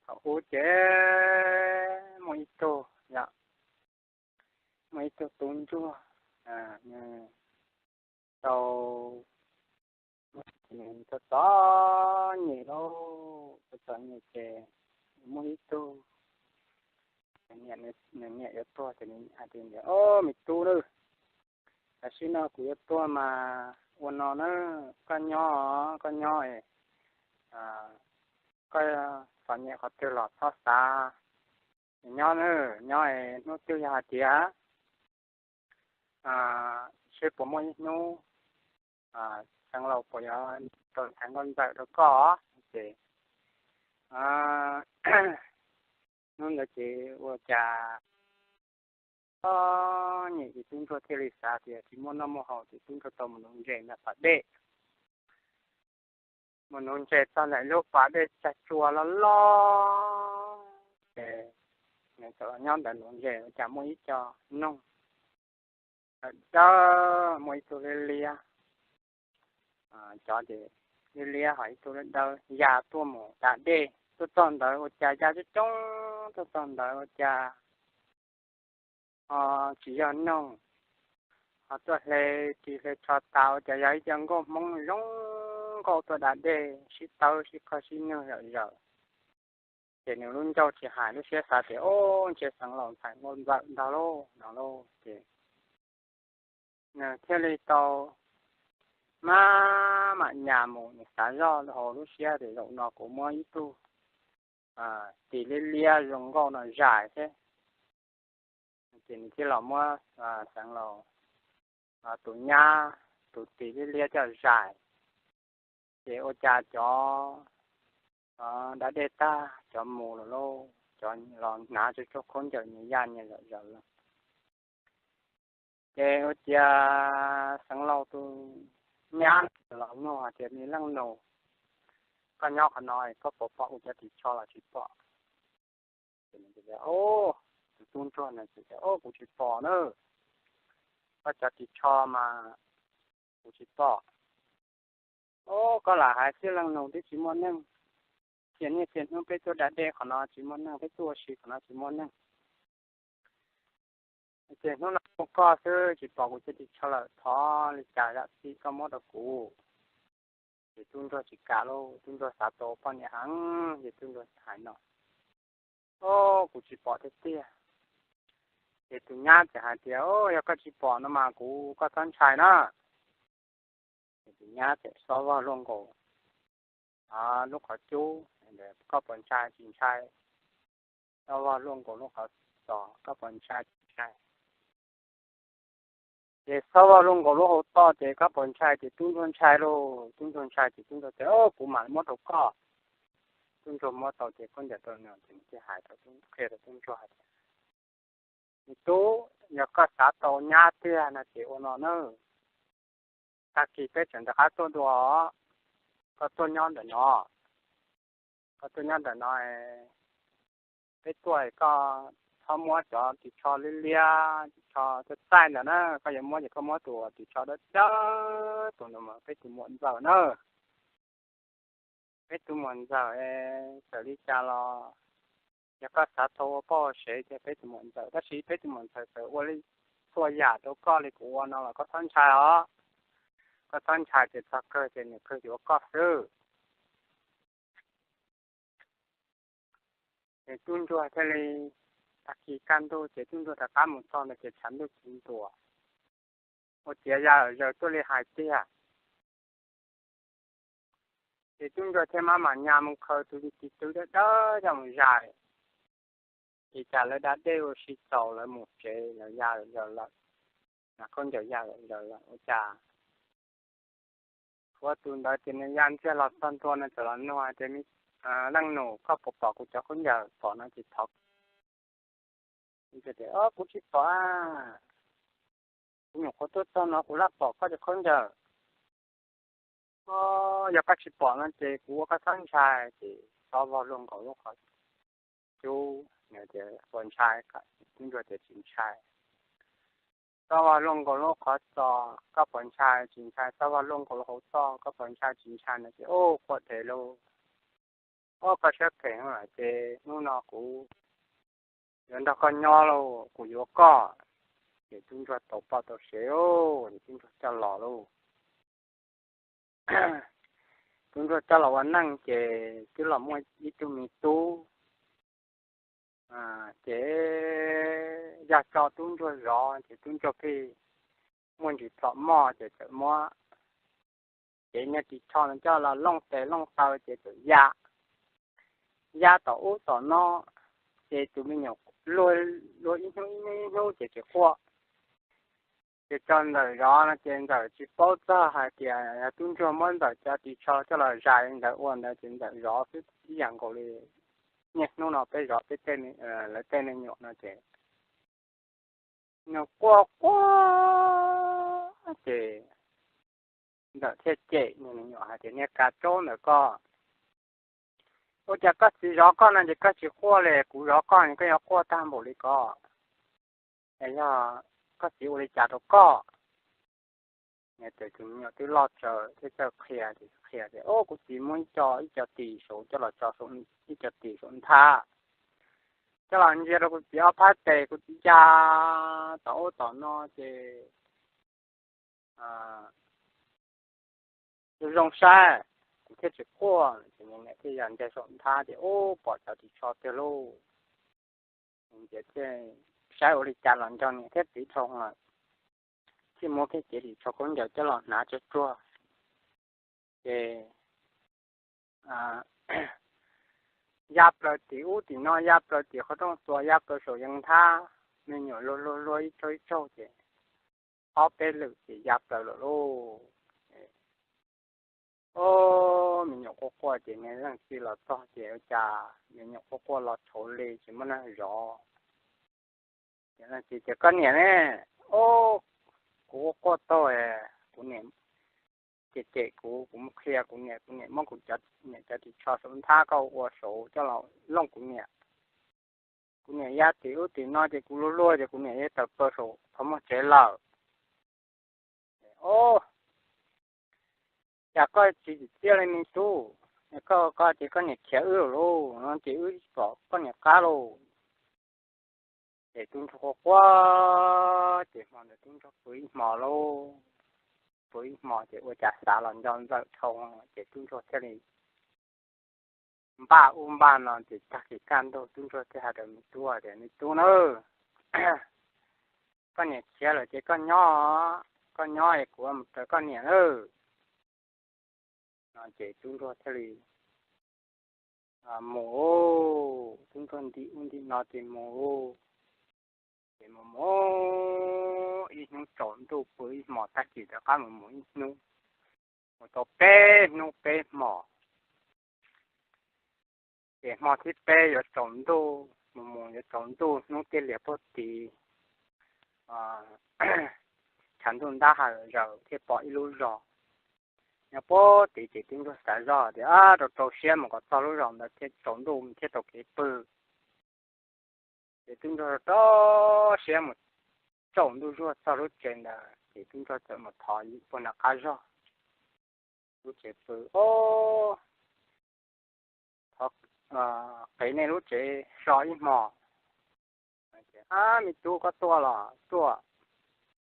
thaum ub ces muaj ib tug, yog, muaj ib tug tub ntsuag, nws tau, nws txom txom nyem lauj, txom txom nyem ces muaj ib tug, nws niam yuav tuag ces nws hais tias, o, me tub na, tam sim no kuv yuav tuag mas ua no na, koj nyob, koj nyob, koj txom nyem qhov twg los txhob xav, nyob na, nyob es hnub twg yog hais tias seb puas muaj ib hnub Xeev Laus puas yuav tau ntxhais nkauj ntxawm rau koj ces, hnub ntawd ces ua cas txom nyem ces tub ntsuag thiaj li xav tias tsis muaj noj muaj haus ces tub ntsuag tau mus nuv ntses ntawm pas dej. Mus nuv ntses txog ntawm lub pas dej tsag tsua loj loj ces nws txawm los nyob ntawd nuv ntses ua cas muaj ib co noog dawb dawb, muaj ib tug liab liab, cov ces liab liab ho ib tug dawb dawb ya tuaj mus da dej. Tuaj txog ntawd ua cas ya coob coob, tuaj txog ntawd ua cas ho tsis yog noog, ho tuaj hle ris hle tsho tas ua cas yog ib co nkauj Hmoob zoo nkauj tuaj da dej sib tawb sib qhawb sib nwg zom zaws. Ces nws lub ncauj tsis hais lub siab xav tias, o, ntshe Xeev Laus ntxhais nkauj ntxawm ntag lauj no lauj. Ces nws thiaj li tau maj mam nyas mus, nws xav zoj hauv lub siab tias zaum no kuv muab ib tug tis liab liab zoo nkauj no zais thiab. Ces nws thiaj los muab Xeev Laus tus nyab tus tis liab liab coj zais. Ces ua cas cov da dej tag cov mus lawm lauj, cov los hnav tsuag tsuag khaub ncaws nyias ya nyias zom zaws lawm. Ces ua ciav Xeev Laus tus nyab los nug hais tias, me leej nus, koj nyob qhov no koj puas pom kuv cov ris tsho los tsis pom? Tus tub ntsuag na, kuv tsis pom na, koj cov ris tsho mas kuv tsis pom. O, koj lam hais xwb leej nus, twb tsis muaj neeg. Txhia niaj txhia hnub peb tuaj da dej qhov no tsis muaj neeg, peb tuaj ua si qhov no tsis muaj neeg. Ces hnub no muaj koj xwb tsis pom kuv cov ris tsho lawm, thov li cas zam txim koj muab rau kuv. Ces tub ntsuag tsis kam lauj, tub ntsuag xav tau poj niam heev, ces tub ntsuag hais no, o, kuv tsis pom tiag tiag. Ces tus nyab txawm hais tias, o, yog koj tsis pom no mas kuv, koj txhob ntshai na. Ces tus nyab txawm xob vog luaj nkaus lub qhov cub, koj puas ntshai tsis ntshai? Xob vog luaj nkaus lub qhov tos, koj puas ntshai tsis ntshai? Ces xob vog luaj nkaus lub hau toj ces koj puas ntshai? Ces tub ntsuag ntshai lauj, tub ntsuag ntshai ces tub ntsuag tias, o, kuv mam muab rau koj. Tub ntsuag muab tau ces khaub ncaws rau nws ces nws thiaj hais rau, qhia rau tub ntsuag hais tias, me tub, yog koj xav tau nyab tiag no ces ua no na, tag kis peb tseem rov qab tuaj dua, koj tuaj nyob ntawm no, koj tuaj nyob ntawm no, peb tuaj koj txhob muab cov ris tsho liab liab, ris tsho txaij txaij ntawd na, koj yuav muab ces koj muab tus ris tsho dawb dawb tus ntawd mas peb tus muam ntxawm na. Peb tus muam ntxawm, txawm li cas los yog koj xav tau ua poj ua sev ces peb tus muam ntxawm, tab sis peb tus muam ntxawm txawm ua li txhua yam rau koj li kuv ua no los koj txhob ntshai os. Koj txhob ntshai ces txog kawg ces nws kawg yuav koj xwb. Ces tub ntsuag thiaj li, tag kis kaj ntug ces tub ntsuag rov qab mus txog ntawd ces tshav ntuj tsis ntuas, ua ciav ya zaws tuaj li hais tiag. Ces tub ntsuag thiaj maj mam nyas mus khaws tus ris tw dawb dawb coj mus zais. Ces cas lawv da dej ua si txaus lawv mus tsev, lawv ya zaws lawm, hnav khaub ncaws ya zaws lawm ua cas tshuav tus ntawd ces nws ya ntxiag los txog ntua, nws txawm los nug hais tias, leej nus, koj puas pom kuv cov khaub ncaws? Pom no ces thov. Kuv tsis pom, kuv nyuam qhuav tuaj txog no kuv laj pom koj cov khaub ncaws. Yog koj tsis pom no ces kuv ua koj txhob ntshai. Ces xob vog luaj nkaus lub qhov cub, tias puas ntshai? Tub ntsuag tias tsis ntshai. Xob vog luaj nkaus lub qhov txos, koj puas ntshai? Tsis ntshai. Xob vog luaj nkaus lub hauv txoj, koj puas ntshai? Tsis ntshai no ces ua quaj dheev lauj. Ob, koj siab phem ces hnub no kuv yuav nrog koj nyob lauj, kuv yuav koj. Ces tub ntsuag tau poj tau sev, ces tub ntsuag coj los lauj. Tub ntsuag coj los ua neej ces twb los muaj ib tug me tub. Ces yog tso tub ntsuag zov ces tub ntsuag pheej muaj ntsis plhom moj ces txawm muab ces niag ris tsho no coj los looj tes looj taw ces txawm ya, ya tom ub tom no, ces tus me nyuam luag ib hnub ib hnub ces tsis quaj. Ces tso ntxawm zov no ces ntxawm tsis paub txog hais tias yog tub ntsuag muab ntxawm cov ris tsho coj los zais li ntawd ua ntawd ces ntxawm zov xwb ib yam nkaus li niaj hnub no peb zov peb tej, lawv tej me nyuam no ces nws quaj quaj ces ntxawm thiaj cem nws me nyuam hais tias niag kav tsaub ntawm koj, ua cas koj txiv zov koj no ces koj tsis quaj li, kuv zov koj no koj yuav quaj tag npaum li ko, es yog koj txiv ua li cas rau koj? Ces tus me nyuam twb loj tsawv thiab txawj qhia ces qhia tias, o, kuv txiv muab ib co, ib co ris saud coj los tso, ib co ris saum nthab, coj los ntsia rau kuv txiv ob phab tes, kuv txiv ya tom ub tom no ces zoo zoo saib, kuv thiaj tsis quaj. Ces niam thiaj yog ntsia saum nthab ces ub pom cov ris tsho tiag lauj. Ces thiaj saib ua li cas los nco niam thiab txiv dhau lawm, thiaj muab kiag cev ris tsho khaub ncaws coj los hnav tsuag tsuag, ces ya plaws tim ub tim no, ya plaws tim qhov rooj tua, ya plaws saum yeev nthab, me nyuam luag luag luag ib tsaug ib tsaug ces ob peb lwm ces ya plaws lawm lauj. O, me nyuam quaj quaj ces niag leej txiv los txog ces ua cas me nyuam quaj quaj los tshauv li tsis muaj neeg zov. Ces leej txiv tias, koj niam ne? O, kuv quaj quaj tau, kuv niam cem cem kuv, kuv mus qhia kuv niam, kuv niam muab kuv niam cov ris tsho saum nthab koj ua saud coj los looj kuv niam. Kuv niam ya tim ub tim no ces kuv luag luag ces kuv niam ya tawm plaws saum qhov muag tsev lawm. O, cas koj tsis tsim txiaj li me tub, koj ko ces koj niam khiav wb lawm lauj, no ces wb pom koj niam qab lauj. Ces tub ntsuag quaj quaj ces hmo ntawd tub ntsuag pw ib hmo lauj, pw ib hmo ces ua cas xav los nco ntxawm dhau, ces tub ntsuag thiaj li npaj ub npaj no ces tag kis kaj ntug tub ntsuag thiaj hais rau me tub tias, me tub na, koj niam khiav lawm ces koj nyob, koj nyob es kuv mus raws koj niam na. No ces tub ntsuag thiaj li mus, tub ntsuag ntim ub ntim no ces mus, ces mus mus ib hnub tsaus ntuj pw ib hmo, tag kis rov qab mus mus ib hnub, mus tau peb hnub peb hmo. Ces hmo thib peb yuav tsaus ntuj, mus mus yuav tsaus ntuj hnub tiaj lias puag tid, tshav ntuj ntab hav zaws thiaj pom ib lub zos nyob puag tid. Ces tub ntsuag xav zoj tias, rau rau siab mus kom txog lub zos ntawd thiaj tsaus ntuj thiaj tau kev pw. Ces tub ntsuag rau siab mus, tsaus ntuj zuag txog lub tsev ntawd ces tub ntsuag txawm mus thov puag nram qab zog lub tsev pw, o, thov qev nej lub tsev so ib hmo. Ab, me tub koj tuaj los tuaj.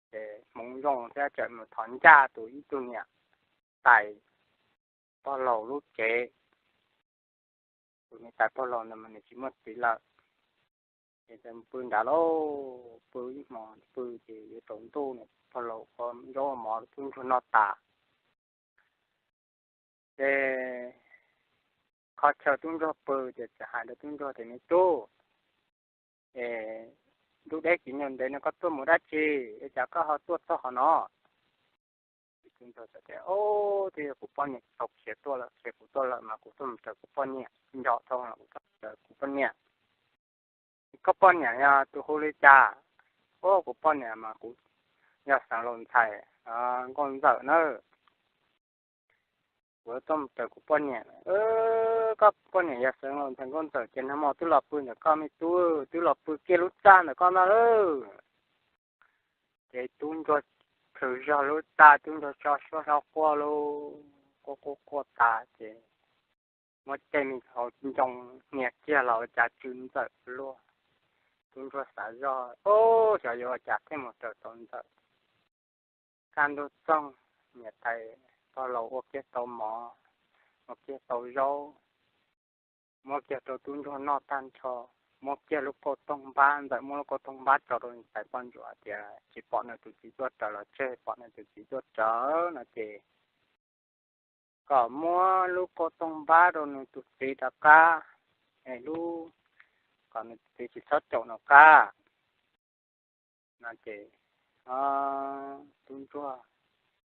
Ces hmoov zoo thiab txawm mus thov ncaj tus ib tug niam tais pog laug lub tsev. Tus niam tais pog laug ntawd mas nws tsis muaj txiv lawm. Ces txawm pw nrad lauj, pw ib hmo pw ces yuav tsaus ntuj, niam pog laug kho zaub mov tub ntsuag noj tas. Ces kho chaw tub ntsuag pw ces txawm hais rau tub ntsuag tias, me tub, es ntuj deb tsis nyuag ntev no koj tuaj mus dab tsi es cas koj ho tuaj txog qhov no? Tub ntsuag txawm tias, o, twb yog kuv poj niam tau khiav tuaj lawm, khiav kuv tuaj lawm mas kuv tuaj mus raws kuv poj niam, nco dhau los kuv tuaj raws kuv poj niam. Koj poj niam yog tus hu li cas? O, kuv poj niam mas kuv yog xeev laus ntxhais Nkauj Ntxawm nawb. Kuv tuaj mus raws kuv poj niam. Koj poj niam yog xeev laus ntxhais Nkauj Ntxawm ces nag hmo twb los pw ntawm koj, me tub, twb los pw kiag lub txaj ntawm koj ntag lauj. Ces tub ntsuag plhws zog lub txaj, tub ntsuag tso suab hlo quaj lauj, quaj quaj quaj tas ces muab tej me hauv ncoo hnia kiag los ua cas tsw ntxawm luaj. Tub ntsuag xav zoj, Ob, xyov yuav ua cas thiaj mus raws tau ntxawm. Kaj ntug txoog, niam tais pog laus ua kiag tau mov, ua kiag tau zaub, muab kiag rau tub ntsuag noj tag nrho, muab kiag lub kauj toog npab, ntxawm muab lub kauj toog npab tso rau niam tais poj ntsuam tias tsis pom nws tus txiv tuaj rawv los tseg, pom nws tus txiv tuaj rawv no ces kom muab lub kauj toog npab rau nws tus txiv rov qab, es lub, kom nws tus txiv tsis txhob caum nws qab no ces tub ntsuag,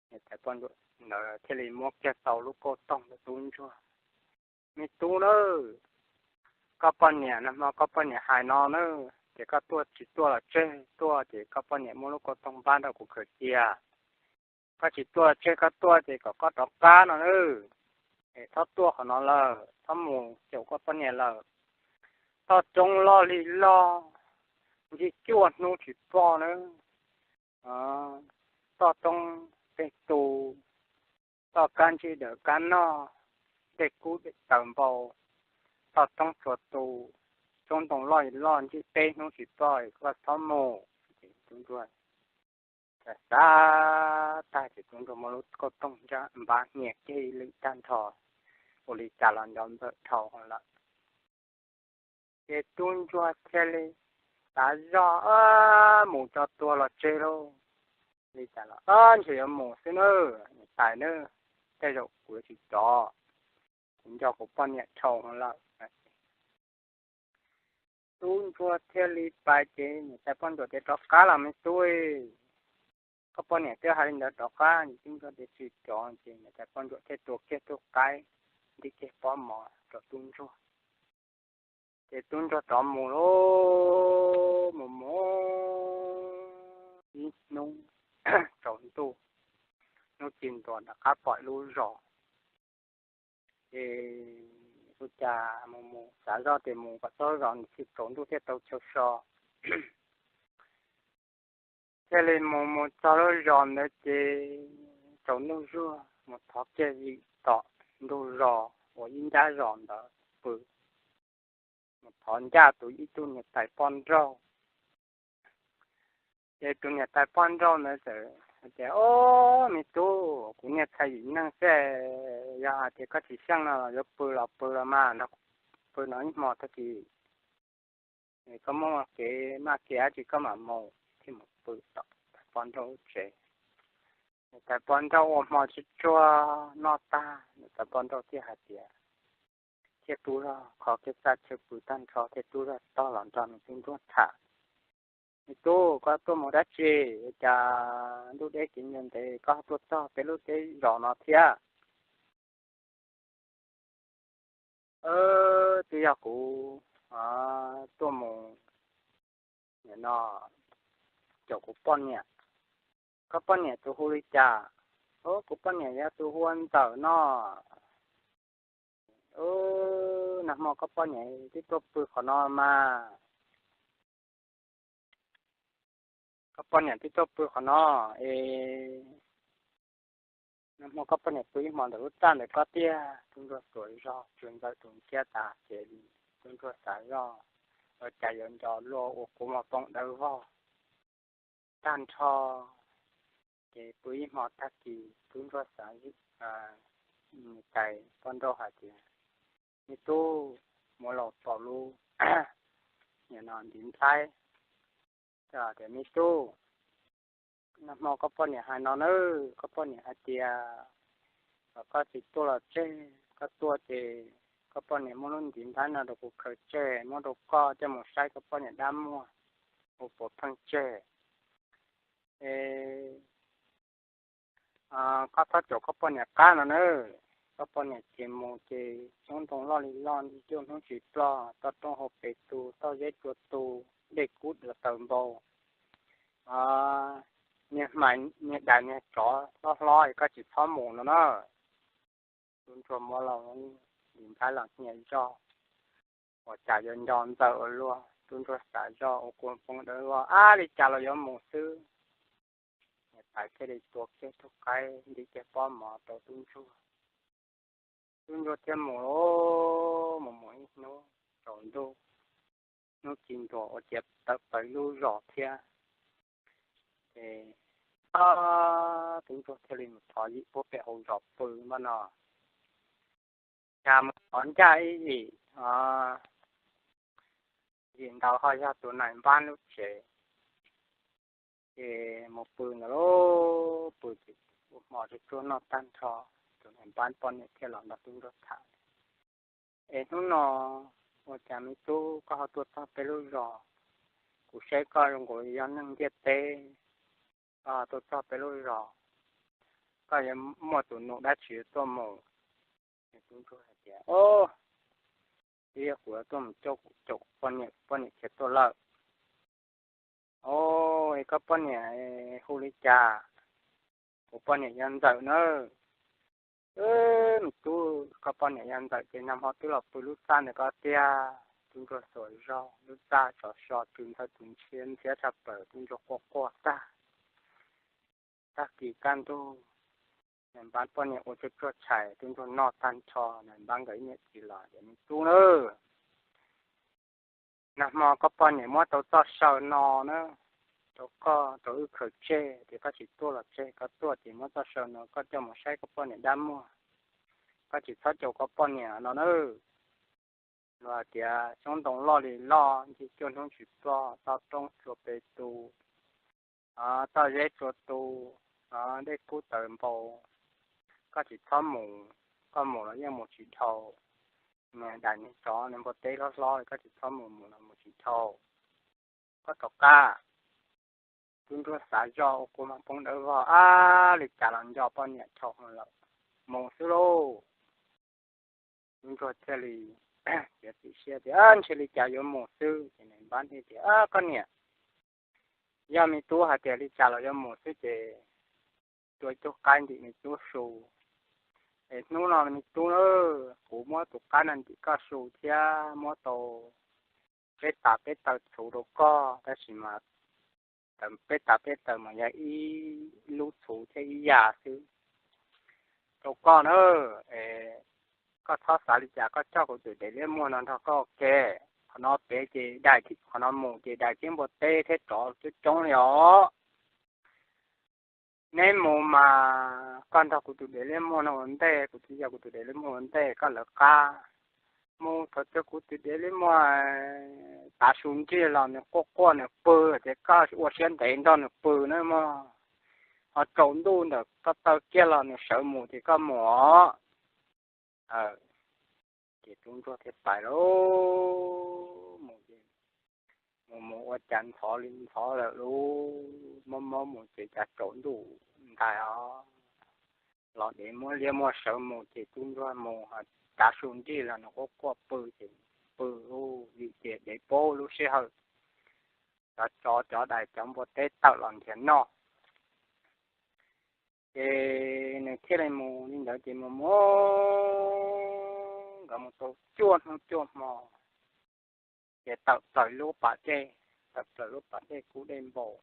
niam tais poj ntsuam ntawd thiaj li muab kiag tau lub kauj toog rau tub ntsuag. Me tub na, koj poj niam nag hmo koj poj niam hais no na, ces koj tuaj tsis tuaj los tseg, tuaj ces koj poj niam muab lub kauj toog npab rau kuv khaws cia. Koj tsis tuaj los tseg, koj tuaj ces kom koj rov qab no na, es txhob tuaj qhov no lawm, txhob mus caum koj poj niam lawm. Toj roob loj li loj, ntsib cuaj hnub tsis pom na. Toj roob tej tu, toj kab ntsib dawm kab noj, dej kub taws npau, toj roob tsuas tu, roob ntoo loj li loj ntsib peb hnub tsis pom, koj txhob mus. Tub ntsuag xav tag ces tub ntsuag muab lub kauj toog npab hnia kiag ib lwm tag nrho, ua li cas los nco ntxawm dhau lawm. Ces tub ntsuag thiaj li xav zoj, Mus tso tuag los tseg lauj. Li cas los ntshe yuav mus xwb na, niam tais na, tej zaum kuv yuav tsis rov, kuv nco kuv poj niam dhau lawm. Tub ntsuag thiaj li pais ces niam tais poj ntsuam tias, Rov qab los me tub, koj poj niam twb hais li ntawd, rov qab. Tub ntsuag tias tsis rov, ces niam tais poj ntsuam thiaj tua kiag tug qaib, ntim kiag pob mov rau tub ntsuag. Ces tub ntsuag rov mus lauj, mus mus ib hnub tsaus ntuj, hnub ci ntua rov qab pom ib lub zos. Ces ua cas mus mus xav zoj tias mus kom txog zos nws thiaj tsaus ntuj thiaj tau chaw so. Thiaj li mus mus txog lub zos ntawd ces tsaus ntuj zuag mus thov kiag vim tom ntug zos uas ib nrab zos ntawd pw. Mus thov ncaj tus ib tug niam tais poj nrauj. Ces tus niam tais poj nrauj ntawd txawm hais tias, Ob, me tub, kuv niag txhais yim neeg xwb, yog hais tias koj tsis xyeej no los yuav pw los pw los mas nrog kuv pw no ib hmo tag kis, koj muaj kev maj kev dab tsi koj mam mus. Thiaj mus pw tom niam tais poj nrauj lub tsev. Niam tais poj nrauj ua hmo tsuag tsuag noj tag, niam tais poj nrauj thiaj hais tias, thiaj tub zog kho kiag txaj chaw pw tag nrho thiaj tub zog tog los nrog nws tub ntsuag tham. Me tub, koj tuaj mus dab tsi? Ua cas ntuj deb kev ncua ntev koj tuaj txog peb lub teb zos no thiab? Twb yog kuv tuaj mus no caum kuv poj niam. Koj poj niam tus hu li cas? Kuv poj niam yog tus hu ua Ntxawm no. Nag hmo koj poj niam twb tuaj pw qhov no mas. Koj poj niam twb tuaj pw qhov no es, nag hmo koj poj niam pw ib hmo ntawm lub txaj ntawm koj tiag. Tub ntsuag tuav zog tsw Ntxawm tus ntxhiab tas ces tub ntsuag xav zoj, Ua cas yuav nco luaj ua kuv mos poob dawb vog tag nrho. Ces pw ib hmo tag kis tub ntsuag xav, niam tais poj nrauj hais tias, Me tub, muab los pom lub, nim no ntiv nplhaib. Tias, Me tub, nag hmo koj poj niam hais no na, koj poj niam hais tias kom koj tsis tuaj los tseg, koj tuaj ces koj poj niam muab lub ntiv nplhaib no rau kuv khaws tseg muab rau koj coj mus saib koj poj niam dab muag ua puav pheej tseg. Es koj txhob caum koj poj niam qab no na. Koj poj niam ces mus ces roob ntoo loj li loj, nti cuaj hnub tsis ploj, toj roob hauv pes tu, toj zeb tsua tu, dej kub dua taws npau, niag hmais niag dais niag tsov hlob hlob es koj tsis txhob mus no na. Tub ntsuag muab los, ntiv nplhaib los hnia zog, ua cas yuav nco Ntxawm ua luaj. Tub ntsuag xav zoj ua kuv poob dawb vog, ab li cas los yuav mus xwb. Niam tais thiaj li tua kiag tug qaib ntim kiag pob mov rau tub ntsuag. Tub Ntsuag thiaj mus, mus mus ib hnub tsaus ntuj, hnub ci ntuag ua ciav tawm plaws lub zos thiab. Ces Tub Ntsuag thiaj li mus thov yim puag pem hauv zos pw npaj no. Cas mus thov ncaj ib yim, yim ntawd ho yog tus nais npab lub tsev. Ces mus pw ntawd lauj, pw ces ua hmo tsuag tsuag noj tag nrho, tus nais npab poj niam thiaj los nrog Tub Ntsuag tham. Es hnub no ua cas me tub koj ho tuaj txog peb lub zos? Kuv saib koj zoo nkaus yog neeg ntiaj teb, koj ho tuaj txog peb lub zos, koj yuav muaj tus nus dab tsi tuaj mus? Tub Ntsuag hais tias, Twb yog kuv yuav tuaj mus coj kuv poj niam, poj niam khiav tuaj lawm. Os, koj poj niam hu li cas? Kuv poj niam yog Ntxawm nawb. Me tub, koj poj niam yog Ntxawm ces nag hmo twb los pw lub txaj ntawm koj tiag. Tub Ntsuag xuas zog, lub txaj tsov so tsw ntxhawv tus ntxhiab ntxhiab tshaj plaws, Tub Ntsuag quaj quaj tag, tag kis kaj ntug. Nais npab poj niam ua tsuag tsuag tshais, Tub Ntsuag noj tag nrho, nais npab nkawd ib niam txiv los tias, Me tub nawb, nag hmo koj poj niam muab tau txoj saw no na, rau koj, rau wb khaws tseg, tias koj tsis tuaj los tseg, koj tuaj ces muab txoj saw no koj coj mus saib koj poj niam dab muag, koj tsis txhob caum koj poj niam no na. Luag hais tias xyoob ntoo loj li loj, ncig cuaj hnub tsis ploj, toj roob tsua pes tu, toj zeb tsua tu, dej kub tawv npau, koj tsis txhob mus, koj mus los yeej mus tsis dhau. Niag dais niag tsov niag npua teb hlob hlob li, koj tsis txhob mus, mus los mus tsis dhau. Koj rov qab. Tub Ntsuag xav zoj ua kua muag poob dawb vog, ab, li cas los nco poj niam dhau lawm, mus xwb lauj. Tub Ntsuag thiaj li txiav txim siab tias, Ntshe li cas yuav mus xwb. Ces nais npab thiaj tias, Koj niam, yog me tub hais tias li cas los yuav mus xwb ces tua ib tug qaib ntim me tub su. Es hnub no me tub, kuv muab tus qaib no ntim koj su thiab muab tau peb tas peb taw txhuv rau koj, tab sis mas peb tas peb taw mas yog ib lub txhuv thiab ib yam xwb rau koj na. Es koj txhob xav li cas, koj coj kuv tus dev liab muag no nrog koj ua ke. Qhov no pem ces dais, qhov no mus ces dais thiab npua teb thiab tsov coob coob li os. Neb mus mas koj nrog kuv tus dev liab muag no ua ntej, kuv thiaj yog kuv tus dev liab muag ua ntej, koj lawv qab. Mus thaum twg kuv tus dev liab muag tav su nrig los nws quaj quaj nws pw ces koj ua siab ntev nrog nws pw na mog. Ho tsaus ntuj ntawm koj taw kiag los nws sawv mus ces koj mus os. Ces Tub Ntsuag thiaj pais lauj. Mus ces mus mus ua cas ntxhov li ntxhov lawm lauj, mob mob mus ces cas tsaus ntuj ntais os. Los dev muab liab muag sawv mus ces Tub Ntsuag mus, tav su nrig los nws quaj quaj pw ces pw lauj, vim tias dev paub lub sij hawm cov tsov cov dais cov npua teb tawm los nrhiav noj. Ces nws thiaj li mus li ntawd ces mus mus, nkawd mus tau cuaj hnub cuaj hmo, ces tawm plaws lub pas dej, tawm plaws lub pas dej kub dej npau.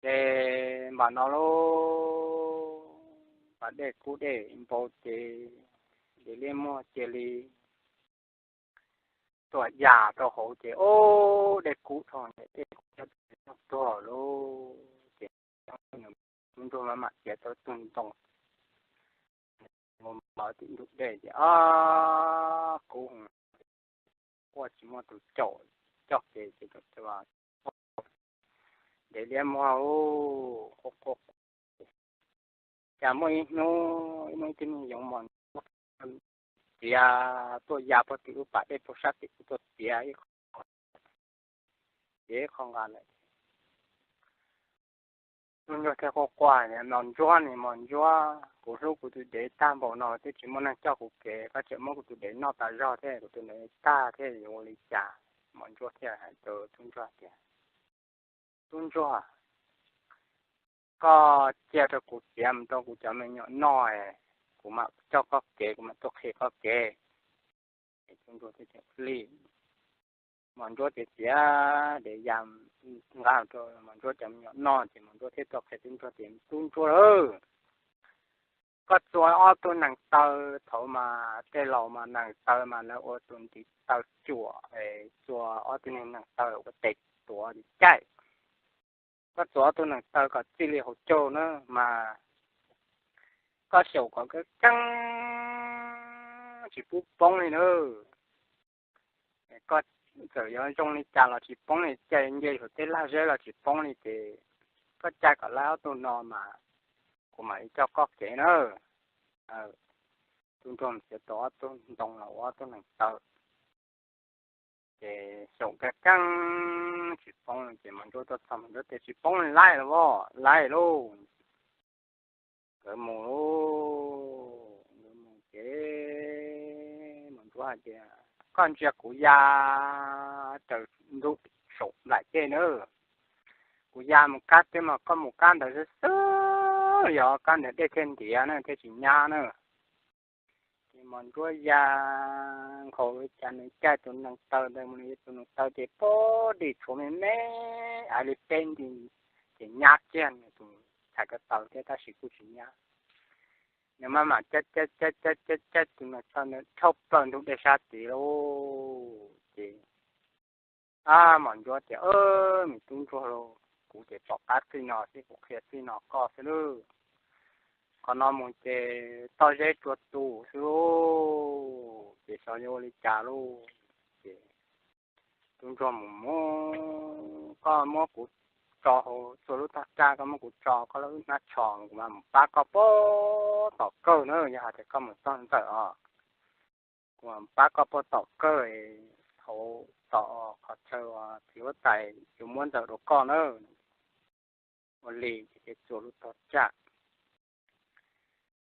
Ces npam no lub pas dej kub dej npau ces dev liab muag cia li tuaj ya rau hauv ces ub, dej kub dhau ces dej kub tuag lauj. Ces Tub Ntsuag mam mam txiav tau tug ntoo mus npawv tim ntug dej ces ob kub quaj tsis muaj tus caum coj kev ces dev liab muag ub, quaj quaj. Cas muaj ib hnub muaj ib tug niag yoov mos ntsuab txiav tuaj ya puag tim lub pas dej puag sab tim kuv tuaj txiav ib qho, txiav ib qho nqa lawm. Tub Ntsuag thiaj quaj quaj, Mos Ntsuab ne, Mos Ntsuab, kuv hlub kuv tus dev tag npaum no twb tsis muaj neeg coj kuv kev, koj tseem muab kuv tus dev noj tas zog thiab, kuv tus dev tag thiab yuav ua li cas? Mos Ntsuab thiaj hais rau Tub Ntsuag tias, Tub Ntsuag, koj cia rau kuv txiav mus rau kuv cov me nyuam noj, kuv mam coj koj kev, kuv mam tuaj qhia koj kev. Tub Ntsuag thiaj li, Mos Ntsuab txiav txiav dev ya nqa rau Mos Ntsuab cov me nyuam noj ces Mos Ntsuab thiaj tuaj qhia Tub Ntsuag tias, Tub Ntsuag lauj, Koj txua ob tug nees taw, thaum mas tej laus mas nees taw mas lawv ua tus ntiv taw cuam, txua ob tug nees taw ua tes tuav caij. Koj txua ob tug nees taw kom txij li hauv caug na mas koj xyaum kom keeb keeb tsis pub poob li na. Koj txawm yuav zoo li cas los tsis poob li, caij nce hauv tej laj zeb los tsis poob li ces koj caij kom lawv ob tug no mas kuv mam li coj koj kev na. Tub ntsuag mus txiav tau ob tug ntoo los ua ob tug nees taw, ces xyaum keeb keeb tsis poob ces Mos Ntsuab tuaj txog, Mos Ntsuab tias, Tsis poob li, laij los as, laij lauj. Nkawd mus lauj, nkawd mus ces Mos Ntsuab hais tias, Koj ntsia kuv ya raws ntug saum nplaim tej na, kuv ya mus kab twg mas koj mus kab ntawd xwb xwb, yog kab ntawd dej thiaj ntiav na thiaj tsis nyab na. Ces Mos Ntsuab ya nkhaus li cas nws caij tus nees taw ntawd mus, tus nees taw ces pub dim tshuav me me, ais li peb nti, ces nyab kiag nws tus txhais ko taw thiab tab sis kuj tsis nyab. Nws maj mam caij caij caij caij caij tus nees taw ntawd dhau plaws ntug dej sab tid lauj. Ces Mos Ntsuab tias, Me tub ntsuag lauj, kuv ces pom qab txij no xwb, kuv qhia txij no koj xwb lauj. Qhov no mus ces toj zeb tsua tus xwb lauj, ces xyov yuav ua li cas lauj. Ces tub ntsuag mus, Koj muab kuv tso hauv txua lub tog raj, koj muab kuv tso koj lub hnab tsho, kuv mam mus pab koj puag tom kawg na, yog hais tias koj mus txog ntxawm os. Kuv mam pab koj puag tom kawg hauv tom qhov chaw uas txiv huab tais yuav muab ntxawm rau koj na. Ua li ces txua lub tog raj,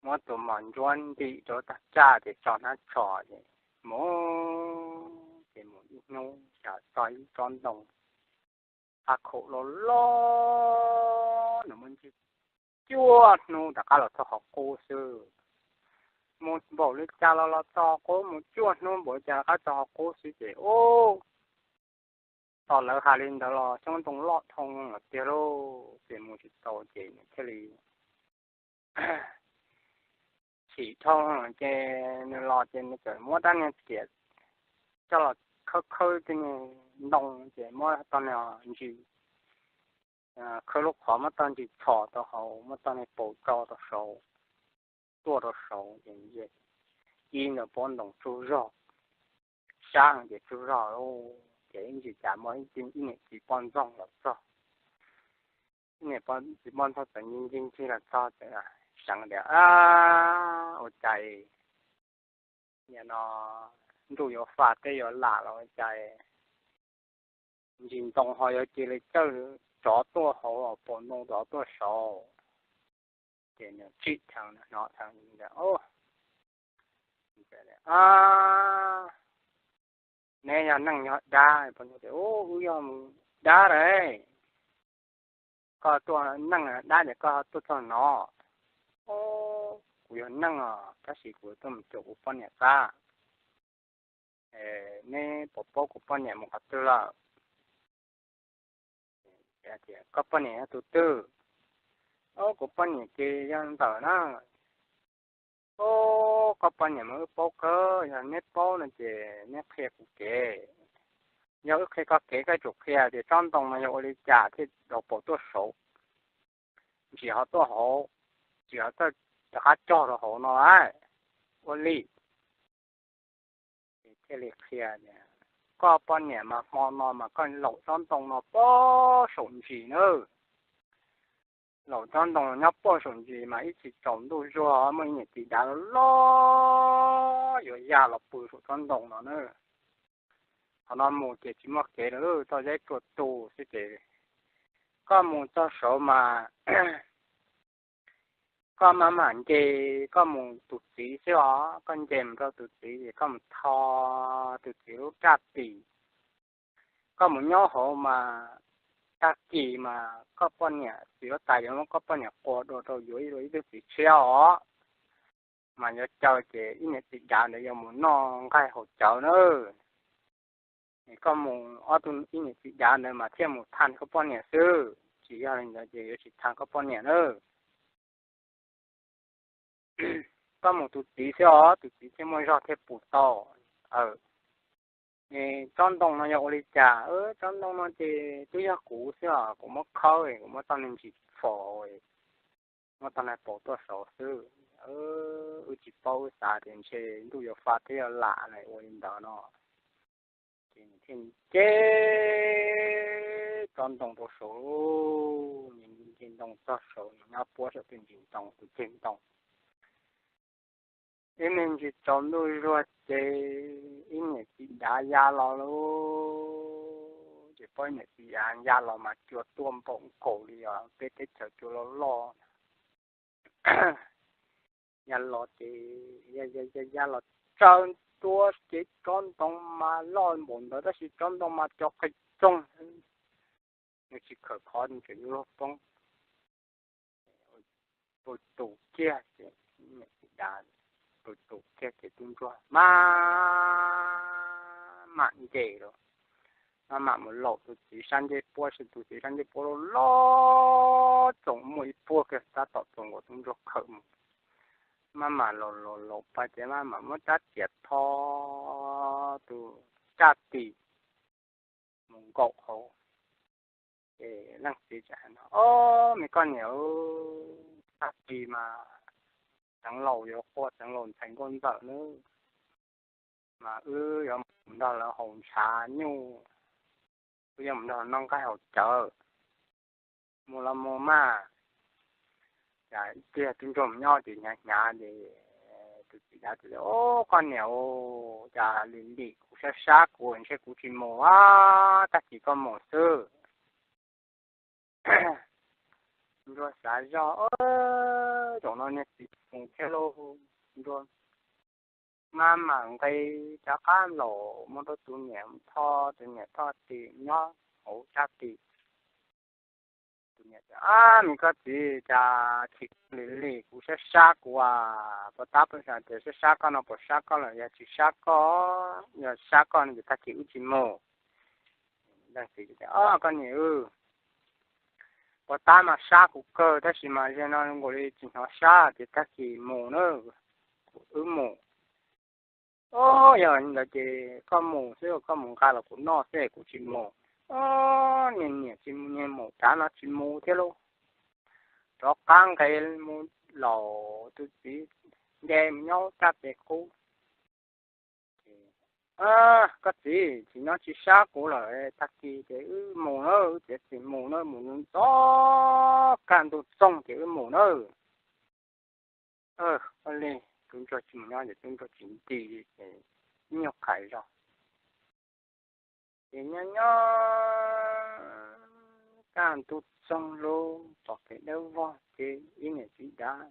muab tus Mos Ntsuab ntim rau lub tog raj ces tso hnab tsho ces mus, ces mus ib hnub cas txog ib tsob ntoo qab khaum loj loj, nws muab ntsia cuaj hnub rov qab los txog qhov qub xwb. Mus npaum li cas los los txog qhov qub, mus cuaj hnub npaum li cas rov qab txog qhov qub xwb ces ub, tos lawv hais li ntawd los xyoob ntoo loj dhau lawm tiag lauj, ces mus tsis tau ces nws thiaj li chim dhau lawm ces nws los ces nws txawm muab rab niag riam coj los khawb khawb tej niag ntoo ces muab tau niag ntsis khawb lub qhov, muab tau ntsis tshos rau hauv, muab tau niag paus rau rau saud, tuaj rau saud ces ib ntawm pob ntoo tsaug zog, sab heev ces tsaug zog lauj, ces ib ntsis cas muaj ib niam txiv poj ntxoog los txog. Ib niam txiv poj ntxoog txawm ncig ncig ncig los txog txawm seev tias, Ab, ua cas nim no ntuj yuav faj teb yuav lam los ua cas ntsis ntoo ho yuav cia li txawj rov tuaj hauv, paus ntoo rov tuaj saud? Ces nws tsim dheev hnov dheev tias, Neb yog neeg yog dab? Wb yog dab lawm. Koj tuaj neeg dab ces koj tuaj txog no? Kuv yog neeg os, tab sis kuv tuaj mus cuag kuv poj niam qab. Neb puas paub kuv poj niam mus qhov twg lawm? Koj poj niam yog tus twg? Kuv poj niam ces yog ntawm na. Koj poj niam mas wb paub kawg, yog neb paub no ces neb qhia kuv kev. Yog wb qhia koj kev, koj tsum qhia tias tsob ntoo no yog ua li cas thiaj rov paus tuaj saud, ntsis ho tuaj hauv, ntsis ho txawj rov qab cog rau hauv no lawm. Ua li thiaj li qhia tias, Koj poj niam mas hmo no mas koj laum tsob ntoo no puag saum ntsis na. Laum tsob ntoo nyob puag saum ntsis mas ib chim tsaus ntuj zuag muaj ib niam txiv dav loj loj yuav ya los pw saum tsob ntoo no na. Qhov no mus ces tsis muaj kev lawm, toj zeb tsua tus xwb ces koj mus txog saud mas koj maj mam nce, koj mus tus txiv xwb os, koj nce mus rau tus txiv ces koj mus tho tus txiv lub raj tis. Koj mus nyob hauv mas tag kis mas koj poj niam txiv huab tais yuav muab koj poj niam qua dua rau yuav ib tug txiv tshiab os. Mas yuav caw ces ib niam txiv dav ntawd yuav mus noj nqaij haus cawv na. Koj mus ob tug ib niam txiv dav ntawd mas thiaj mus tha koj poj niam xwb, tsis yog li ntawd ces yuav tsis tha koj poj niam na. koj mus tus txiv xwb os, tus txiv thiaj muaj zog thiaj pum tau. Tsob ntoo no yog ua li cas? Tsob ntoo no ces twb yog kuv xwb os, kuv muab khawb, kuv muab tau neeg ntsis fos, muab tau neeg paus tuaj saud xwb. Wb tsis paub, wb xav tias ntshe ntuj yuav fa thiab yuav lam na ua li ntawd no. Ces nws thiaj nce tsob ntoo rau saud, nws nce ntoo txog saud, nws nyob puab saum tus ntsis ntoo, tus ceg ntoo. Ib me ntsis tsaus ntuj zuag ces ib niam txiv dav ya los lauj. Ces pom ib niam txiv dav ya los mas cua tuaj npaum nkaus li os, peb teb chaws cua loj loj. Ya los ces ya los tsaws ntua ces tsob ntoo mas loj npaum ntawd tab sis tsob ntoo mas cov qe tsoog, nws tsis khawm qhov nws tseem yuav luag poob. Tus kiag ces, tus kiag ces tub ntsuag maj mam nce los, maj mam mus laum tus txiv sab ncej puab, tus txiv sab ncej puab loj loj txoom muaj ib puag kiag tab tom txoom nkaus tub ntsuag khawm mus. Maj mam laum laum laum pais ces maj mam muab rab riam tho tus raj tis mus nkaum hauv. Ces leej txiv txawm hais no, Ob, me koj niam, tag kis mas Xeev Laus yuav qua Xeev Laus ntxhais nkauj ntxawm nawb, mas wb yuav mus nrog lawv haus ntshav nyuj, wb yuav mus nrog noj nqaij haus cawv, mus los mus mas. Cas ib pliag tub ntsuag mus nyob ces hnyav hnyav ces tus txiv dav tias, Ob, koj niam, cas lim lim kuv sab sab kuv ntshe kuv tsis mus, tag kis koj mus xwb. Ntsuag xav zoj, Zaum no niag txiv mus thiab lauj. Ntsuag maj mam nqis rov qab los muab rau tus niam thoj, tus niam thoj tis nyob hauv sab tis. Tus niam tias, Ab, me koj txiv, cas tsis lim lim kuv sab sab kuv as, puas tab peb xav tias sab sab koj no puas sab koj lawm, yog tsis sab koj, yog sab koj no ces tag kis wb tsis mus. Leej txiv tias, Ob, koj niam, puas tab mas sab kuv kawg tab sis mas zaum no zoo nkaus li tsis hnov sab ces tag kis mus na, wb mus. Ob, yog li ntawd ces koj mus xwb, koj mus nqa los kuv noj xwb, kuv tsis mus. Ob, niag niam tsis mus, niag maum dav no tsis mus thiab lauj. Rov qab nqis mus laum tus txiv nce mus nyob raj tes qub. Koj txiv, tsis nyob tsis sab kuv lawm, tag kis ces wb mus na, wb txiav txim mus na, mus ntxov kaj ntug txoog ces wb mus na. Ua li, tub ntsuag tsis mus nyob ces tub ntsuag tsis nti ces ib nyuag qhais zog. Ces nyob nyob kaj ntug txoog lub tom kev dawb vog ces ib niam txiv dav,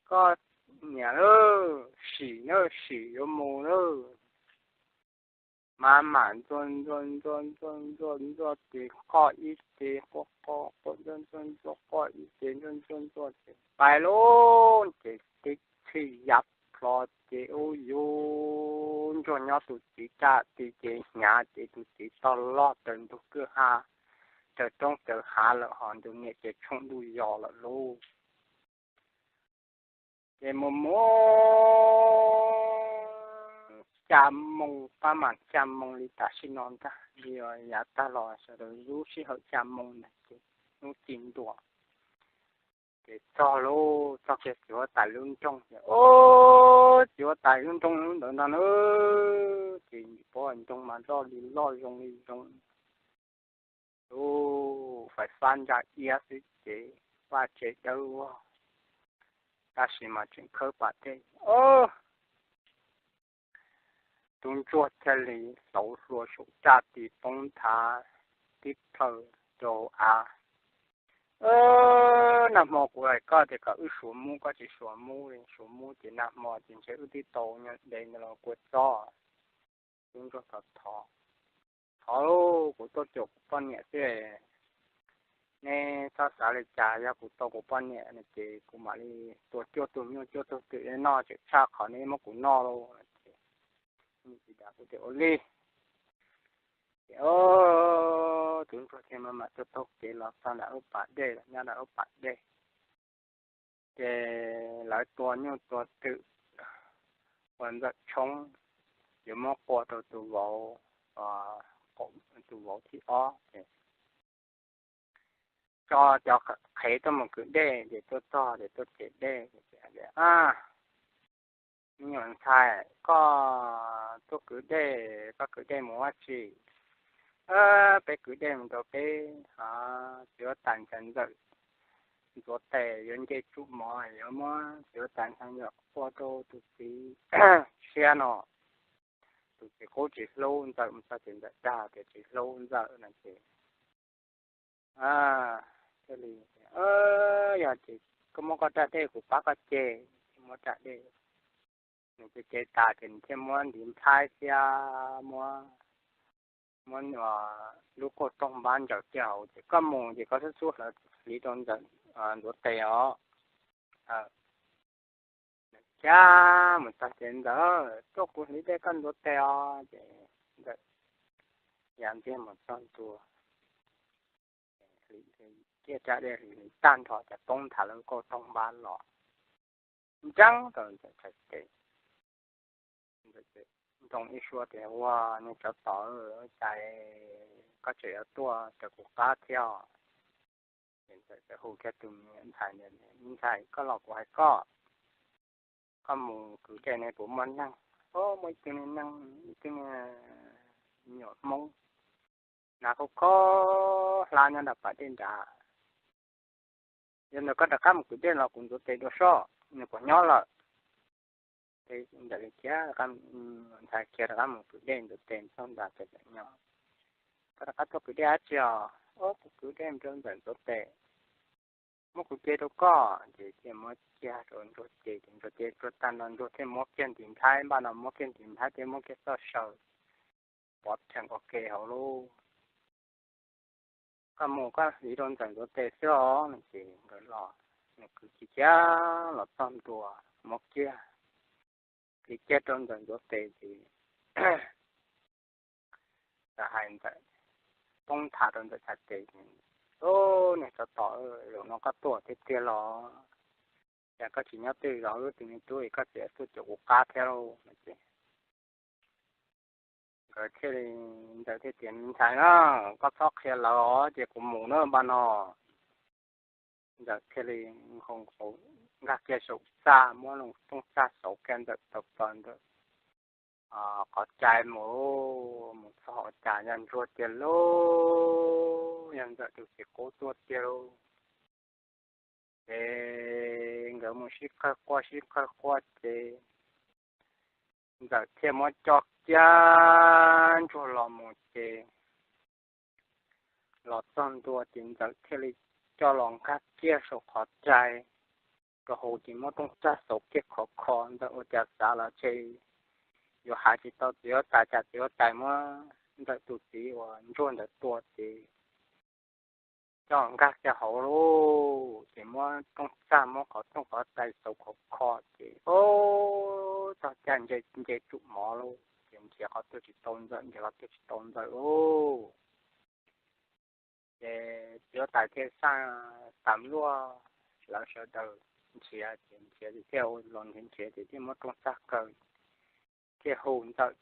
Koj niam lauj, sim na, sim yuav mus lauj. Maj mam ntxuaj ntxuaj ntxuaj ntxuaj ntxuaj ntxuaj ces qoj ib ce, qoj qoj qoj ntxuaj ntxuaj ntxuaj qoj ib ce, ntxuaj ntxuaj ntxuaj ces pais lauj. Ces tib txhij ya plho ces ub yuv, ntsuag nyob tus txiv raj tis ces hnyav ces tus txiv tog loj raws ntug kwj ha, raws roob raws hav lawm ho ntu niam ces tshooj ntuj yos lawm lauj. Ces mus mus xya moo, pab mam xya moo li tam sim no ntag, vim yav tag los sawv daws lub sij hawm xya moo ntag ces hnub ci ntua. Ces txog lauj, txog kiag txiv huab tais lub nroog ces, Ob, txiv huab tais lub nroog lub ntawd ntag na. Ces paub nroog mas loj li loj zoo li zoo, lub fais fab ntsa iab xwb ces vaj tsev dawb vog, tab sis mas tseem khawb pas dej. Tub ntsuag thiaj li hlauv hlua saum raj tis poob nthav tib plhaw rau av. Nag hmo kuv hais koj tias kom wb suav mub, koj tsis suav mub li, suav mub ces nag hmo ces ntshe wb twb tau nyob dev ntawd los kua txob. Tub ntsuag thov thov, Thov lauj, kuv tuaj caum kuv poj niam xwb, neb txhob xav li cas, yog kuv tau kuv poj niam no ces kuv mam li tua cuaj tug nyuj cuaj tug twm noj, tseem tshaj qhov neb muab kuv noj lauj. Ces txiv dav kuj tias ua li. Ces tub ntsuag thiaj mam mam taug taug kev los txog nram lub pas dej, los nyob nram lub pas dej. Ces lawv tua nyuj tua twm ua ntxawm tshoob, yuav muab qua rau tus vauv, tus vauv thib ob ces tso cov qhev tuaj mus kwv dej ces tuaj txog ces tuaj cem dej ces tias, Me nyuam ntxhais, koj tuaj kwv dej, koj kwv dej mus ua dab tsi? Peb kwv dej mus rau peb txiv huab tais ntxhais ntxawm ntxuav tes yuav nce tsum mov, yuav muab txiv huab tais ntxhais ntxawm qua rau tus txiv tshiab no. Tus txiv qub tsis hlub ntxawm, mus txog ces ntxawm dag tias tsis hlub ntxawm no ces thiaj li, Yog ces koj muab koj raj dej kuv pab koj ceg. Thiaj muab raj dej, nws ceg ceg tas ces nws thiaj muab ntiv nplhaib thiab muab, muab lub kauj toog npab ntsaws kiag hauv ces, Koj mus ces koj xub xub hliv rau ntxawm ntxuav tes os. Cas mus txog ces ntxawm, Tuaj kuv hliv dej koj ntxuav tes os. Ces ntxawm ya ntxiag mus txog ntua, hliv kiag raj dej hliv tag nrho ces poob nthav lub kauj toog npab los ntseeb rau ntxawm txhais tes. Nroo ib suab tias, Ua, niag tsov tom, cas koj tseem yuav tuaj raws kuv qab thiab? Ces ntxawm txawm hu kiag tus me ntxhais, Me ntxhais, koj los kuv hais koj, koj mus kwv dej ne puas muaj neeg? Muaj ib tug niag neeg, ib tug niag me nyuam Hmoob, hnav khov kho hlab nyob nram pas dej nrad. Yog ntawd koj rov qab mus kwv dej los kuv ntxuav tes dua soj, nws puas nyob lawm? Ces ntxawm thiaj, ntxhais khiav rov qab mus kwv dej ntxuav tes txog nrad ces ntxawm nyob. Koj rov qab tuaj kwv dej dab tsi os? Kuv kwv dej mus rau ntxawm ntxuav tes. Muab kuv ceg rau koj. Ces thiaj muab ceg rau ntsuag ceg, ces ntsuag ceg ntsuag tag no ntsuag thiaj muab kiag ntiv nplhaib, npaj no muab kiag ntiv nplhaib thiab muab kiag txoj saw pov rhees ua ke hauv lub Koj mus koj hliv rau ntxawm ntxuav tes xwb os. Ces nkawd los, nws kwv kiag los txog ntua, muab kiag, hliv kiag rau ntxawm ntxuav tes ces txawm hais ntxawm, poob nthav rau ntxawm txhais tes, Ub, niag tsov tom, zaum no koj tuaj tiag tiag los? Cas koj tsis nyob twj ywm, wb tus me tub es koj tseem tuaj cuam kuv qab thiab lauj? No ces nkawd thiaj li, ntxawm thiaj tias, Me ntxhais na, koj txhob qhia lawv os, ces kuv mus na npaj no. Ntxawm thiaj li nkag kiag saum txaj, muab loo rooj txaj xauv kiag ntxawm tau plaws ntawm qhov cai mus, mus txog ua cas yog ntsuag tiag lauj, yog ntxawm tus txiv qub tuaj tiag lauj. Ces nkawd mus sib qawg quaj sib qawg quaj ces ntxawm thiaj muab coj kiag ntsuag los mus ces los txog ntua ces ntxawm thiaj li coj los nkag kiag saum qhov cai rau hauv ces muab rooj txaj xauv kiag khov kho. Ntxawm ua cas xav los ntshe yuav hais tsis tau txiv huab tais, cas txiv huab tais muab ntxawm tus txiv uas ntsuag ntawd tua ces coj nkag kiag hauv lauj, ces muab rooj txaj, muab qhov rooj qhov tais xauv khov kho ces, o, txog caij nce tsum mov lauj, ces nrhiav qhov twg tsis tau ntxawm, nrhiav qhov twg tsis tau ntxawm lauj. Ces txiv huab tais thiaj xaj tam luaj lawv sawv daws nrhiav, ces nrhiav ces thiaj los nrhiav nrhiav ces thiaj muab rooj txaj kaw, thiaj hu ntxawm,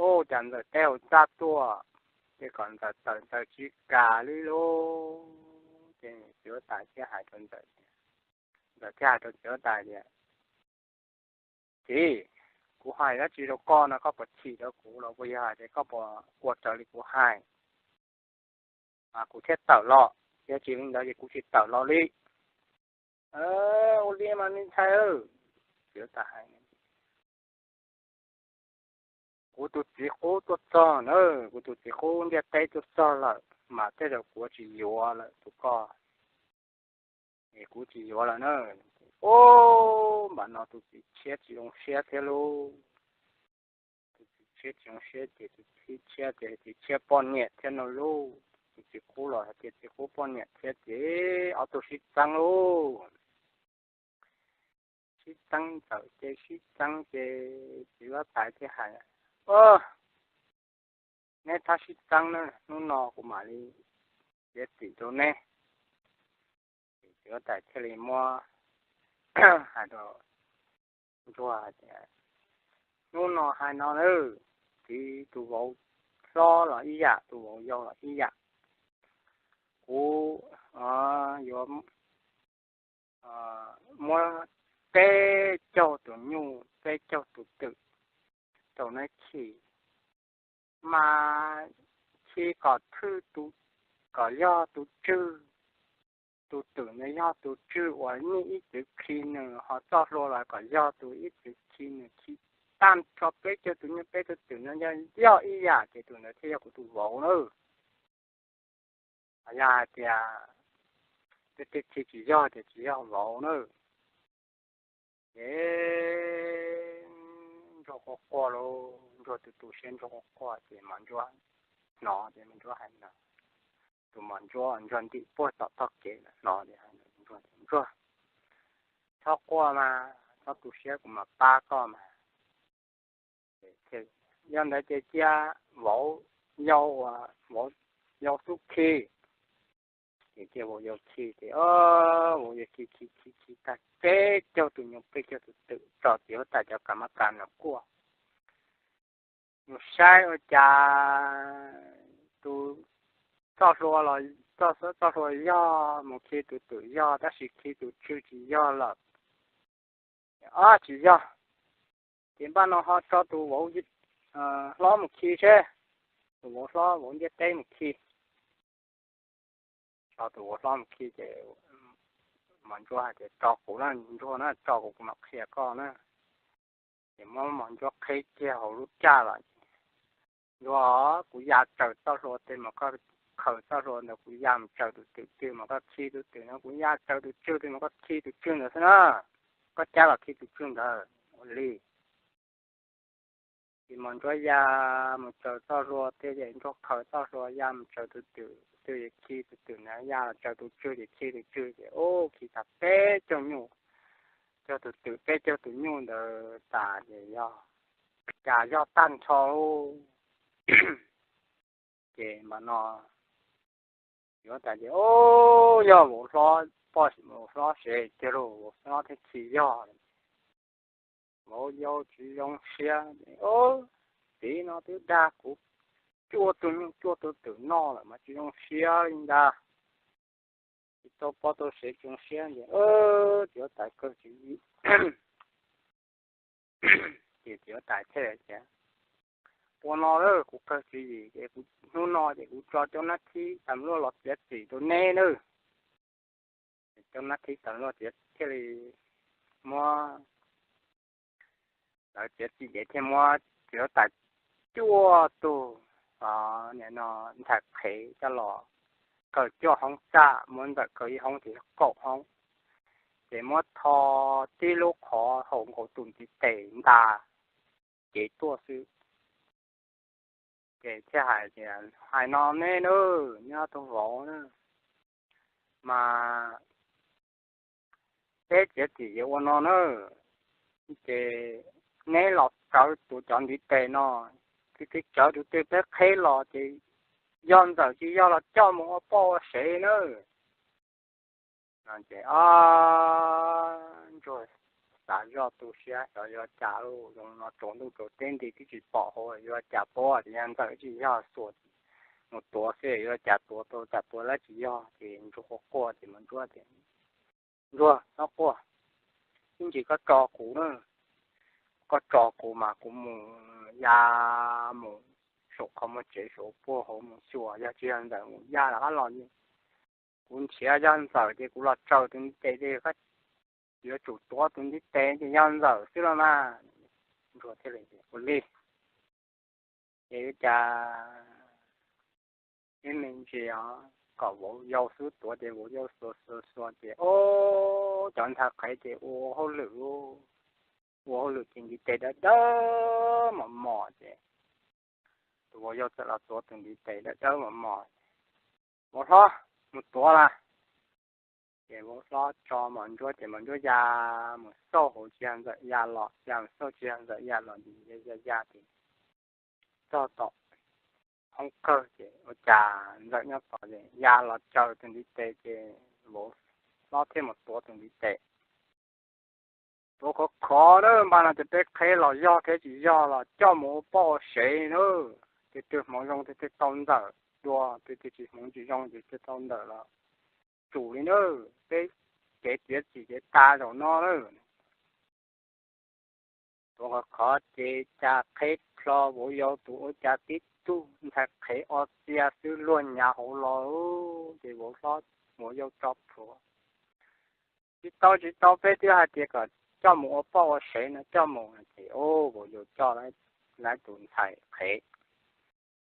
ub, cas ntxawm teb hauv txaj tuaj, ces kom ntxawm tawm ntxawm tsis kam li lauj. Ces txiv huab tais thiaj hais rau ntxawm, ntxawm thiaj hais rau txiv huab tais tias, Txiv, kuv hais dab tsi rau koj no koj puas chim rau kuv los puas yog hais tias koj puas ua raws li kuv hais? Kuv thiaj tawm los, yog tsis li ntawd ces kuv tsis tawm los li. Ua li mas me ntxhais, txiv huab tais hais, kuv tus txiv qub tuaj txog na, kuv tus txiv qub ntiaj teb tuaj txog lawm mas tej zaum kuv tsis yuav lawm tus koj, es kuv tsis yuav lawm na. Ub, npam no tus txiv tshiab tsis zoo siab thiab lauj. Tus txiv tshiab tsis zoo siab ces tus txiv tshiab ces txiv tshiab poj niam thiab no lauj. Tus txiv qub los hais tias txiv qub poj niam thiab ces ob tug sib txeeb lauj. Sib txeeb ntxawm ces sib txeeb ces txiv huab tais thiaj hais, Neb txhob sib txeeb na, hnub no kuv mam li txiav txim rau neb. Ces txiv huab tais thiaj li muab hais rau ntsuag tias, hnub no hais no lawm, txiv, tus vauv hlob los ib yam, tus vauv yau los ib yam, kuv yuav muab peb caug tus nyuj peb caug tus twm rau neb khi, mas khi kom thwj, kom yog tus tswg, tus twm no yog tus tswg uas nej ib txwv khi nws, ho txoj hlua los kom yog tus ib txwv khi nws, khi tag nrho peb caug tus nyuj peb tus twm no yog ib yam ces tus ntawd thiaj yog kuv tus vauv na. Yog hais tias tej txhij tsis yog ces tsis yog vauv na. Ces ntsuag quaj quaj lauj, ntsuag tu tu siab ntsuag quaj quaj ces mas ntsuag hnov ces mas ntsuag hais no, tus mas ntsuag ntsuag ntim puag tom tog kev hnov ces hais ntsuag, ntsuag txhob quaj mas, txhob tu siab, kuv mam pab koj mas. Yog ntawd ces cia vauv yau, vauv yau xub khi. Ces cia vauv yau khi ces vauv yau khi khi khi khi tag peb caug tus nyuj peb caug tus twm tso txiv huab tais cov kav mab kas no quaj. Mus saib ua cas tus txoj hlua los, txoj hlua yog, mus khi tus twm yog tab sis khi tus tswg tsis yog lawm. Ob, tsis yog, ces npaj no ho tso tus vauv hlob mus khi seb, tus vauv hlob vauv ntiaj teb mus khi. Tso tus vauv hlob mus khi ces mas ntsuag hais tias tso kuv na, ntsuag na, tso kuv, kuv mam qhia koj na. Ces muab mas ntsuag qheb kiag hauv lub caj los, ntsuag, kuv ya tsaws txoj hlua twg mas koj khaws txoj hlua ntawd, kuv ya mus tsaws tus twm twg mas koj khi tus twm no, kuv ya tsaws tus tswg twg mas koj khi tus tswg ntawd xwb na. Koj cab los khi tus tswg ntawd ua li. Ces mas ntsuag ya mus tsaws txoj hlua twg ces ntsuag khaws txoj hlua ya mus tsaws tus twm twg ces khi tus twm ntawd, ya los tsaws tus tswg ces khi tus tswg ces ub, khi tag peb caug nyuj, caug tus twm peb caug tus nyuj ntawd tas ces yog, cas yog tag nrho lauj. Ces mas no yuav tas ces ub, yog vauv hlob, poj vauv hlob sev tiag lauj, vauv hlob thiaj khi yog. Vauv yau tsis zoo siab, txiv no twb dag kuv cuaj tug nyuj cuaj tug twm noj lawm mas tsis zoo siab li ntag. Tsis tau poj tau sev tsis zoo siab ces txiv huab tais kawg tswv yim. Ces txiv huab tais thiaj tias, ua no lawm, kuv kawg tswv yim ces kuv hnub no ces kuv tso cov nab thib tas luaj los txiav txim rau neb nawb. Cov nab thib tas luaj txiav thiaj li muab, lawv txiav txim ces thiaj muab txiv huab tais cuaj tug ntxhais qhev coj los kaw cuaj hoob txaj, muab Ntxawm kaw ib hoob ces yog kaum hoob. Ces muab tho tib lub qhov hauv nkaus tus ntiv tes nta cev tuaj xwb. Ces thiaj hais tias, hais no neb nawb, neb ob tug vauv na, mas peb txiav txim ces ua no na, ces neb los tsawv tus cov ntiv tes no, tsis txawv tus twg peb qheb los ces yog Ntxawm tsis yog los coj mus ua poj ua sev nawb. Ces ntsuag xav zoj tu siab xyov yuav cas lauj, zoo no tsaus ntuj tsaus teb nti twb tsis pom hauv, yuav cas pom, ces yog Ntxawm tsis yog xuas mus tuav xwb, yuav cas tuav tau, cas tuav lawv tsis yog. Ces ntsuag quaj quaj ces mas ntsuag tias, ntsuag txhob quaj, ib ntsis koj tso kuv na, koj tso kuv mas kuv mus ya, mus saum qhov muag tsev saum puag hauv mus xyuas, yog tsis yog Ntxawm mus ya lawm qab los, kuv nrhiav yog Ntxawm ces kuv los tsaws tus ntiv tes, yuav tsum tuav tus ntiv tes ces yog Ntxawm xwb los mas. Ntsuag thiaj li ua li, ces yuav cas ib me ntsis os, kom vauv yau xub tuav ces vauv yau xuas xuas xuas ces ub, cov ntshav qhev ces ua hauj lwm, ua hauj lwm ces ntiv tes dawb dawb mos mos ces tus vauv yau txawm los tuav tus ntiv tes dawb dawb mos mos. Vauv hlob, mus tuav las. Ces vauv hlob tso mos ntsuab ces mos ntsuab ya mus xauj hauv tsis yog Ntxawm ya los, ya mus xauj tsis yog Ntxawm ya los, ya ya ces txog tom hoob kawg ces ua cas Ntxawm nyob tod ces ya los tsaws tus ntiv tes ces vauv hlob thiaj mus tuav tus ntiv tes. Tuav khov khov na, npaj no ces peb qheb los yog thiab tsis yog los coj mus ua poj ua sev na. Tus twg hmoov zoo tus twg tau ntxawm dua, tus twg tsis hmoov tsis zoo tus twg tau ntxawm los tsum li na. Peb kev txiav txim ces tas zaum no na. Tuav khov khov ces cas qheb plho vauv yau tus ua cas tib tug ntxhais qhev ob txia xwb luag nyav hauv los, ces vauv hlob vauv yau tso plhuav. Tsis tau tsis tau, peb twb hais tias kom coj mus ua poj ua sev no, coj mus no ces vauv yau coj lawv tus ntxhais qhev,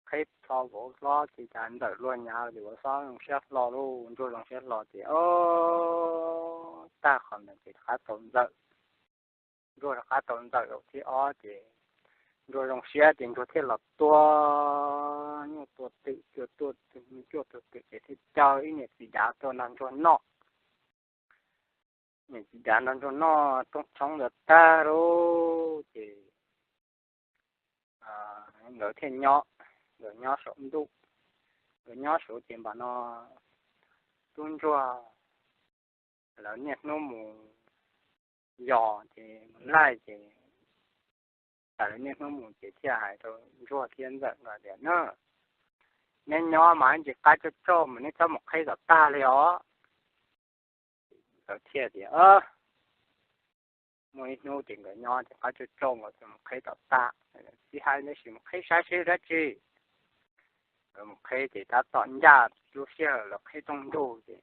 qheb plho vauv hlob ces cas ntxawm luag nyav ces vauv hlob zoo siab hlo lauj, ntsuag zoo siab hlo ces o, tag qhov ntawd ces rov qab tau ntxawm. Ntsuag rov qab tau ntxawm zaum thib ob ces ntsuag zoo siab ces ntsuag thiaj los tua nyuj tua twm, tua cuaj tus twm ces thiaj caw ib niam txiv dav tuaj nrog ntsuag noj. Niam txiv dav nrog ntsuag noj rooj tshoob ntawd tag lauj ces nkawd thiaj nyob, nkawd nyob saum ntuj, nkawd nyob saud ces npam no tub ntsuag lawv niaj hnub mus yos ces mus laij ces tas lawv niaj hnub mus ces thiaj hais rau ntsuag thiab ntxawm nkawd tias na, neb nyob mas ntsis qab coj tsauj mas neb txhob mus qheb tom tag li os. Nkawd thiaj tias muaj ib hnub ces nkawd nyob ces qab coj tsauj nkawd txawm mus qheb tom tag. Txiv hais tab sis mus qheb saib seb dab tsi. Nkawd mus qheb ces tab tom ncaj lub sij hawm lawv qheb rooj ntug ces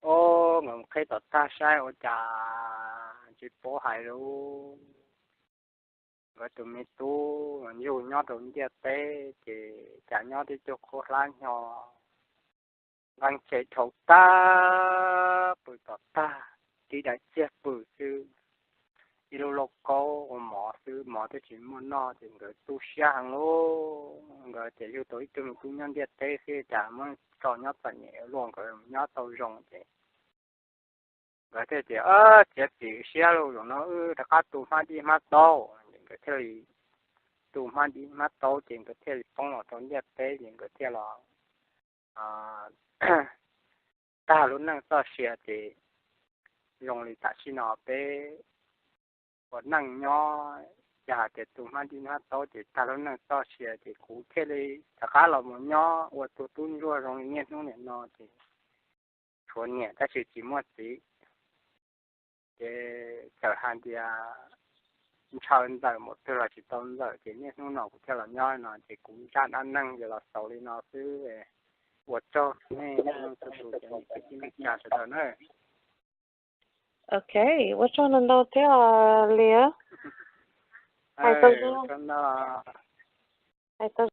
o, nkawd mus qheb tom tag saib ua cas tsis paub hais lus. Nkawd tus me tub yug nyob rau ntiaj teb ces cas nyob tib tug qhuab hlab hnyo nqeeg tsem dhau tag, pw tom tag, tib daim txiag pw xwb, ib lub lauj kaub ua mov xwb, mov twb tsis muaj noj ces nkawd tu siab heev lauj. Nkawd tias yug tau ib tug me tub nyob ntiaj teb xwb cas muab tso nyob txom nyem luaj, nkawd nyob tau zoo ces nkawd thiaj tias txiav txim siab lauj, zaum no wb rov qab tu hmab dib hmab taub. Nkawd thiaj li tu hmab dib hmab taub ces nkawd thiaj li poob los rau ntiaj teb ces nkawd thiaj los tag lub neej txoj sia ces zoo li tam sim no peb ua neej nyob, yog hais tias tu hmab dib hmab taub ces tag lub neej txoj sia ces kuv thiaj li rov qab los mus nyob ua tus tub ntsuag zoo li niaj hnub niam no ces tshuav niam tab sis tsis muaj txiv. Ces txawm hais tias ntshaw ntxawm mus twg los tsis tau ntxawm ces niaj hnub no kuv thiaj los nyob no ces kuv zaj dab neeg ces los xaus li no xwb. Ua tsaug nej txhua tus cov niam txiv kwv tij neej tsa sawv daws na. Ok, ua tsaug ntau ntau thiab os Liam. Hais tau zoo, hais tau